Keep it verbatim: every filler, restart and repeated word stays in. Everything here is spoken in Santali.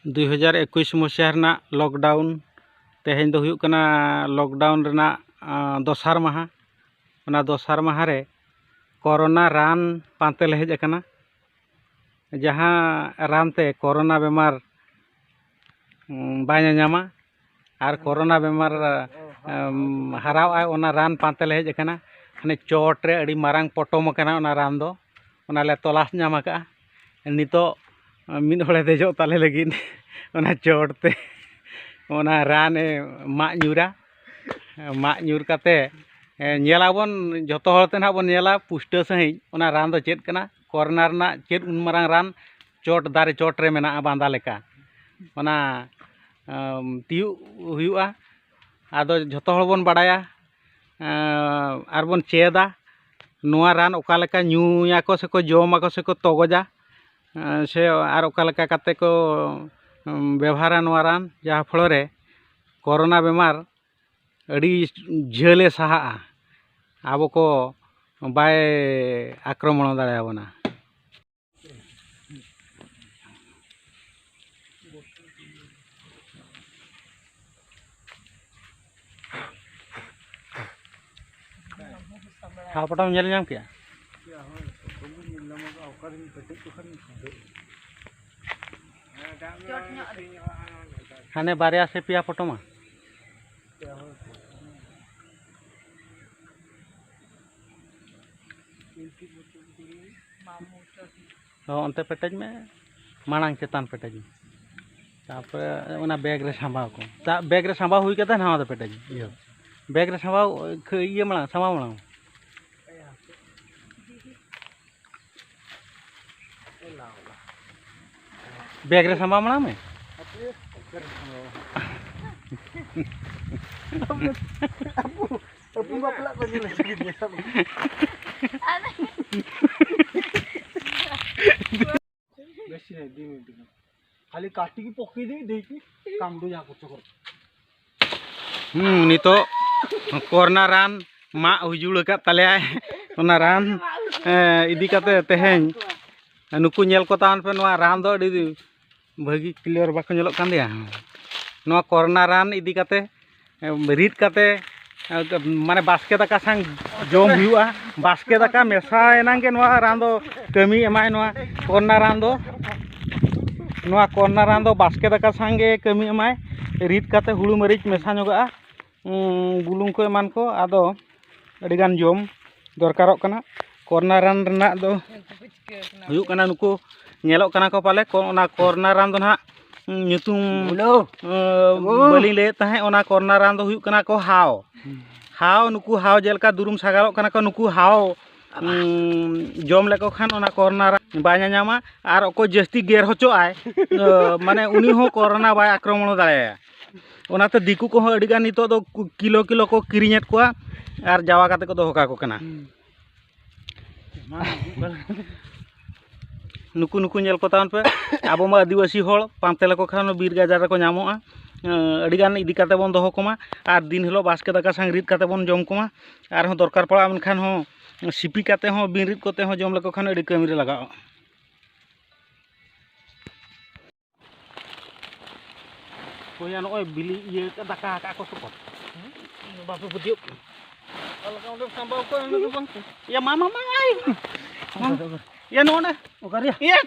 ᱫᱩᱭ ᱦᱟᱡᱟᱨ ᱮᱠᱩᱥ ᱢᱚᱥᱤᱦᱟ ᱨᱮᱱᱟᱜ ᱞᱚᱠᱰᱟᱣᱩᱱ, ᱛᱮᱦᱮᱧ ᱫᱚ ᱦᱩᱭᱩᱜ ᱠᱟᱱᱟ ᱞᱚᱠᱰᱟᱣᱩᱱ ᱨᱮᱱᱟᱜ, ᱟᱸ, ᱫᱚᱥᱟᱨ ᱢᱟᱦᱟ᱾ ᱚᱱᱟ ᱫᱚᱥᱟᱨ ᱢᱟᱦᱟ ᱨᱮ ᱠᱚᱨᱳᱱᱟ ᱨᱟᱱ ᱯᱟᱱᱛᱮ ᱞᱮ ᱦᱮᱡ ᱟᱠᱟᱱᱟ, ᱡᱟᱦᱟᱸ ᱨᱟᱱ ᱛᱮ ᱠᱚᱨᱳᱱᱟ ᱵᱮᱢᱟᱨ, ᱩᱸ, ᱵᱟᱭ ᱧᱟᱧᱟᱢᱟ᱾ ᱟᱨ ᱠᱚᱨᱳᱱᱟ ᱵᱮᱢᱟᱨ, ᱮᱢ, ᱦᱟᱨᱟᱣᱜᱼᱟ, ᱚᱱᱟ ᱨᱟᱱ ᱯᱟᱱᱛᱮ ᱞᱮ ᱦᱮᱡ ᱟᱠᱟᱱᱟ᱾ ᱦᱟᱱᱮ ᱪᱚᱴ ᱨᱮ ᱟᱹᱰᱤ ᱢᱟᱨᱟᱝ ᱯᱚᱴᱚᱢ ᱟᱠᱟᱱᱟ ᱚᱱᱟ ᱨᱟᱱ ᱫᱚ, ᱚᱱᱟ ᱞᱮ ᱛᱚᱞᱟᱥ ᱧᱟᱢ ᱟᱠᱟᱫᱼᱟ᱾ ᱱᱤᱛᱚᱜ ᱢᱤᱫ ᱦᱚᱲᱮ ᱫᱮᱡᱚᱜ ᱛᱟᱞᱮ ᱞᱟᱹᱜᱤᱫ ᱚᱱᱟ ᱪᱚᱴ ᱛᱮ ᱚᱱᱟ ᱨᱟᱱᱮ ᱢᱟᱜ ᱧᱩᱨᱟ᱾ ᱢᱟᱜ ᱧᱩᱨ ᱠᱟᱛᱮ, ᱮ, ᱧᱮᱞᱟᱵᱚᱱ, ᱡᱚᱛᱚ ᱦᱚᱲ ᱛᱮ ᱱᱟᱦᱟᱜ ᱵᱚᱱ ᱧᱮᱞᱟ ᱯᱩᱥᱴᱟᱹᱣ ᱥᱟᱺᱦᱤᱡ ᱚᱱᱟ ᱨᱟᱱ ᱫᱚ ᱪᱮᱫ ᱠᱟᱱᱟ, ᱠᱚᱨᱳᱱᱟ ᱨᱮᱱᱟᱜ ᱪᱮᱫ ᱩᱱ ᱢᱟᱨᱟᱝ ᱨᱟᱱ ᱪᱚᱴ, ᱫᱟᱨᱮ ᱪᱚᱴ ᱨᱮ ᱢᱮᱱᱟᱜᱼᱟ ᱵᱟᱸᱫᱟ ᱞᱮᱠᱟ᱾ ᱚᱱᱟ, ᱮᱢ, ᱛᱤᱭᱩᱜ ᱦᱩᱭᱩᱜᱼᱟ᱾ ᱟᱫᱚ ᱡᱷᱚᱛᱚ ᱦᱚᱲ ᱵᱚᱱ ᱵᱟᱲᱟᱭᱟ, ᱮᱸ, ᱟᱨ ᱵᱚᱱ ᱪᱮᱫᱟ ᱱᱚᱣᱟ ᱨᱟᱱ ᱚᱠᱟ ᱞᱮᱠᱟ ᱧᱩᱭᱟᱠᱚ ᱥᱮᱠᱚ ᱡᱚᱢᱟᱠᱚ ᱥᱮᱠᱚ ᱛᱚᱜᱚᱡᱟ, ᱮᱸ, ᱥᱮ ᱟᱨ ᱚᱠᱟ ᱞᱮᱠᱟ ᱠᱟᱛᱮ ᱠᱚ, ᱮᱸ, ᱵᱮᱵᱷᱟᱨᱟ ᱱᱚᱣᱟ ᱨᱟᱱ, ᱡᱟᱦᱟᱸ ᱯᱷᱚᱲᱚ ᱨᱮ ᱠᱚᱨᱳᱱᱟ ᱵᱮᱢᱟᱨ ᱟᱹᱰᱤ ᱡᱷᱟᱹᱞᱮ ᱥᱟᱦᱟᱜᱼᱟ, ᱟᱵᱚ ᱠᱚ ᱵᱟᱭ ᱟᱠᱨᱚᱢᱚᱬ ᱫᱟᱲᱮᱭᱟᱵᱚᱱᱟ᱾ ᱦᱟᱣ ᱯᱚᱴᱚᱢ ᱧᱮᱞ ᱧᱟᱢ ᱠᱮᱜᱼᱟ? ᱦᱟᱱᱮ ᱵᱟᱨᱭᱟ ᱥᱮ ᱯᱮᱭᱟ ᱯᱚᱴᱚᱢᱟ᱾ ᱦᱚᱸ, ᱚᱱᱛᱮ ᱯᱮᱴᱮᱡ ᱢᱮ, ᱢᱟᱲᱟᱝ ᱪᱮᱛᱟᱱ ᱯᱮᱴᱮᱡ ᱢᱮ, ᱛᱟᱨᱯᱚᱨᱮ ᱚᱱᱟ ᱵᱮᱜᱽ ᱨᱮ ᱥᱟᱢᱵᱟᱣ ᱠᱚ᱾ ᱵᱮᱜᱽ ᱨᱮ ᱥᱟᱢᱵᱟᱣ ᱦᱩᱭ ᱠᱟᱛᱮ ᱱᱟᱣᱟ ᱫᱚ ᱯᱮᱴᱮᱡ ᱢᱮ, ᱤᱭᱟᱹ, ᱵᱮᱜᱽ ᱨᱮ ᱥᱟᱢᱵᱟᱣ, ᱤᱭᱟᱹ ᱢᱟᱲᱟᱝ, ᱥᱟᱢᱵᱟᱣ ᱢᱟᱲᱟᱝ᱾ ᱵᱮᱜᱽ ᱨᱮ ᱥᱟᱢᱵᱟᱣ ᱢᱟᱲᱟᱝ ᱢᱮ᱾ ᱟᱵᱚ ᱵᱟᱯᱞᱟᱜ ᱠᱚ ᱧᱮᱞ ᱦᱚᱪᱚ ᱠᱮᱫ ᱜᱮᱭᱟ᱾ ᱵᱮᱥ ᱨᱮ ᱫᱤᱱ ᱫᱤᱱ᱾ ᱠᱷᱟᱹᱞᱤ ᱠᱟᱹᱴᱤᱡ ᱜᱮ ᱯᱚᱠᱤ ᱫᱤ ᱫᱮᱠᱷᱤ ᱠᱟᱢ ᱫᱚ ᱡᱟᱦᱟᱸ ᱠᱚ ᱪᱚᱠᱚᱨ᱾ ᱦᱩᱸ, ᱱᱤᱛᱚᱜ ᱠᱚᱨᱱᱟ ᱨᱟᱱ ᱢᱟᱜ ᱩᱡᱩᱲ ᱟᱠᱟᱫ ᱛᱟᱞᱮᱭᱟᱭ᱾ ᱚᱱᱟ ᱨᱟᱱ, ᱮ, ᱤᱫᱤ ᱠᱟᱛᱮ ᱛᱮᱦᱮᱧ ᱱᱩᱠᱩ ᱧᱮᱞ ᱠᱚ ᱛᱟᱵᱚᱱ ᱯᱮ, ᱱᱚᱣᱟ ᱨᱟᱱ ᱫᱚ ᱟᱹᱰᱤ ᱵᱷᱟᱹᱜᱤ ᱠᱞᱤᱭᱟᱨ ᱵᱟᱠᱚ ᱧᱮᱞᱚᱜ ᱠᱟᱱ ᱜᱮᱭᱟ᱾ ᱱᱚᱣᱟ ᱠᱚᱨᱱᱟ ᱨᱟᱱ ᱤᱫᱤ ᱠᱟᱛᱮ, ᱮ, ᱨᱤᱫ ᱠᱟᱛᱮ, ᱮ, ᱢᱟᱱᱮ ᱵᱟᱥᱠᱮ ᱫᱟᱠᱟ ᱥᱟᱝ ᱡᱚᱢ ᱦᱩᱭᱩᱜᱼᱟ᱾ ᱵᱟᱥᱠᱮ ᱫᱟᱠᱟ ᱢᱮᱥᱟ ᱮᱱᱟᱝ ᱜᱮ ᱱᱚᱣᱟ ᱨᱟᱱ ᱫᱚ ᱠᱟᱹᱢᱤ ᱮᱢᱟᱭ᱾ ᱱᱚᱣᱟ ᱠᱚᱨᱱᱟ ᱨᱟᱱ ᱫᱚ, ᱱᱚᱣᱟ ᱠᱚᱨᱱᱟ ᱨᱟᱱ ᱫᱚ ᱵᱟᱥᱠᱮ ᱫᱟᱠᱟ ᱥᱟᱝ ᱜᱮ ᱠᱟᱹᱢᱤ ᱮᱢᱟᱭ᱾ ᱨᱤᱫ ᱠᱟᱛᱮ ᱦᱩᱲᱩ ᱢᱟᱹᱨᱤᱪ ᱢᱮᱥᱟ ᱧᱚᱜᱟᱜᱼᱟ᱾ ᱩᱸ, ᱵᱩᱞᱩᱝ ᱠᱚ ᱮᱢᱟᱱ ᱠᱚ, ᱟᱫᱚ ᱟᱹᱰᱤᱜᱟᱱ ᱡᱚᱢ ᱫᱚᱨᱠᱟᱨᱚᱜ ᱠᱟᱱᱟ᱾ ᱠᱚᱨᱱᱟ ᱨᱟᱱ ᱨᱮᱱᱟᱜ ᱫᱚ ᱦᱩᱭᱩᱜ ᱠᱟᱱᱟ, ᱱᱩᱠᱩ ᱧᱮᱞᱚᱜ ᱠᱟᱱᱟ ᱠᱚ ᱯᱟᱞᱮ, ᱠᱚ-, ᱚᱱᱟ ᱠᱚᱨᱱᱟ ᱨᱟᱱ ᱫᱚ ᱱᱟᱦᱟᱜ, ᱩᱸ, ᱧᱩᱛᱩᱢ, ᱵᱩᱞᱟᱹᱣ᱾ ᱟᱸ, ᱵᱟᱹᱞᱤᱧ ᱞᱟᱹᱭᱮᱫ ᱛᱟᱦᱮᱸᱫ᱾ ᱚᱱᱟ ᱠᱚᱨᱱᱟ ᱨᱟᱱ ᱫᱚ ᱦᱩᱭᱩᱜ ᱠᱟᱱᱟ ᱠᱚ ᱦᱟᱣ᱾ ᱦᱩᱸ᱾ ᱦᱟᱣ, ᱱᱩᱠᱩ ᱦᱟᱣ ᱡᱮᱞᱮᱠᱟ ᱫᱩᱨᱩᱢ ᱥᱟᱜᱟᱲᱚᱜ ᱠᱟᱱᱟ ᱠᱚ, ᱱᱩᱠᱩ ᱦᱟᱣ, ᱩᱸ, ᱡᱚᱢ ᱞᱮᱠᱚ ᱠᱷᱟᱱ ᱚᱱᱟ ᱠᱚᱨᱱᱟ ᱨᱟᱱ ᱵᱟᱭ ᱧᱟᱧᱟᱢᱟ᱾ ᱟᱨ ᱚᱠᱚᱭ ᱡᱟᱹᱥᱛᱤ ᱜᱮᱨ ᱦᱚᱪᱚᱜ ᱟᱭ, ᱟᱸ, ᱢᱟᱱᱮ ᱩᱱᱤ ᱦᱚᱸ ᱠᱚᱨᱚᱱᱟ ᱵᱟᱭ ᱟᱠᱨᱚᱢᱚᱱ ᱫᱟᱲᱮᱭᱟᱭᱟ᱾ ᱚᱱᱟᱛᱮ ᱫᱤᱠᱩ ᱠᱚᱦᱚᱸ ᱟᱹᱰᱤᱜᱟᱱ ᱱᱤᱛᱚᱜ ᱫᱚ ᱠᱩ-, ᱠᱤᱞᱳ ᱠᱤᱞᱳ ᱠᱚ ᱠᱤᱨᱤᱧᱮᱫ ᱠᱚᱣᱟ ᱟᱨ ᱡᱟᱣᱟ ᱠᱟᱛᱮ ᱠᱚ ᱫᱚᱦᱚ ᱠᱟᱠᱚ ᱠᱟᱱᱟ᱾ ᱦᱩᱸ᱾ ᱱᱩᱠᱩ, ᱱᱩᱠᱩ ᱧᱮᱞ ᱠᱚ ᱛᱟᱵᱚᱱ ᱯᱮ, ᱟᱵᱚ ᱢᱟ ᱟᱹᱫᱤᱵᱟᱹᱥᱤ ᱦᱚᱲ, ᱯᱟᱱᱛᱮ ᱞᱮᱠᱚ ᱠᱷᱟᱱ ᱵᱤᱨ ᱜᱟᱡᱟᱲ ᱨᱮᱠᱚ ᱧᱟᱢᱚᱜᱼᱟ᱾ ᱟᱹᱰᱤᱜᱟᱱ ᱤᱫᱤ ᱠᱟᱛᱮ ᱵᱚᱱ ᱫᱚᱦᱚ ᱠᱚᱢᱟ ᱟᱨ ᱫᱤᱱ ᱦᱤᱞᱳᱜ ᱵᱟᱥᱠᱮ ᱫᱟᱠᱟ ᱥᱟᱝ ᱨᱤᱫ ᱠᱟᱛᱮ ᱵᱚᱱ ᱡᱚᱢ ᱠᱚᱢᱟ᱾ ᱟᱨᱦᱚᱸ ᱫᱚᱨᱠᱟᱨ ᱯᱟᱲᱟᱜᱼᱟ ᱢᱮᱱᱠᱷᱟᱱ ᱦᱚᱸ ᱥᱤᱯᱤ ᱠᱟᱛᱮ ᱦᱚᱸ, ᱵᱤᱱ ᱨᱤᱫ ᱠᱟᱛᱮ ᱦᱚᱸ ᱡᱚᱢ ᱞᱮᱠᱚ ᱠᱷᱟᱱ ᱟᱹᱰᱤ ᱠᱟᱹᱢᱤ ᱨᱮ ᱞᱟᱜᱟᱜᱼᱟ᱾ ᱦᱳᱭ, ᱱᱚᱜᱼᱚᱭ ᱵᱤᱞᱤ ᱤᱭᱟᱹ ᱫᱟᱠᱟ ᱟᱠᱟᱫ ᱠᱚ ᱥᱮ ᱠᱚ᱾ ᱵᱟᱯᱮ ᱯᱟᱹᱛᱭᱟᱹᱜ ᱠᱟᱱᱟ᱾ ᱚᱸᱰᱮ ᱥᱟᱢᱵᱟᱣ ᱠᱚ, ᱚᱸᱰᱮ ᱫᱚ ᱵᱟᱝ ᱠᱚ᱾ ᱭᱟ, ᱢᱟ, ᱢᱟ, ᱢᱟ, ᱟᱭ᱾ ᱚᱠᱟᱨᱮ, ᱚᱠᱟᱨᱮ? ᱭᱟ, ᱱᱚᱜᱼᱚ ᱱᱚᱰᱮ᱾ ᱚᱠᱟᱨᱮ? ᱭᱟ᱾